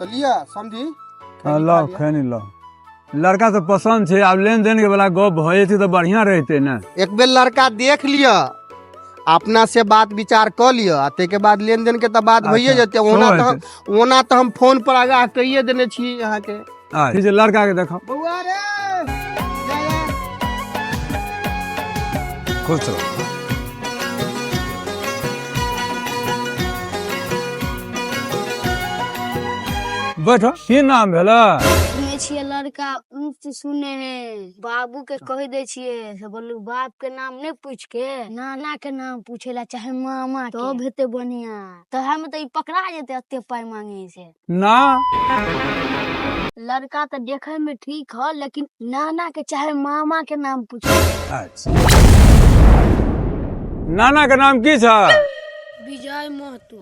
तऽ लिअ समझी। हँ, लाउ खैनी लाउ। लड़का तऽ पसन्द छै, आब लेन देन के वाला गप भऽ जेतै तऽ बढ़िया रहतै ने। एक बेर लड़का देख लिअ, अपना से बात विचार कऽ लिअ आ ताहिके बाद लेन देन के तऽ बात भइए जेतै। ओना सेहो तऽ ओना तऽ हम फोन पर आगाह कहिए देने छी अहाँके। अच्छा, ठीक छै, लड़का के देखो। बौआ रे, जा जा। खुश रहो। बैठो। की नाम भेल? सुनै छियै लड़का ऊँच सुने है, बाबू के कहि दै छियै से बोलू बाप के नाम नहि पूछ के नाना के नाम पूछे ला चाहे मामा के, तब हेतै बढ़िया। तोहरा में तऽ ई पकड़ा जेतै एते पाइ मांगे से। ना। लड़का तऽ देखे में ठीक है, लेकिन नाना के चाहे मामा के नाम पूछे। अच्छा, नाना के नाम की छ? विजय महतो।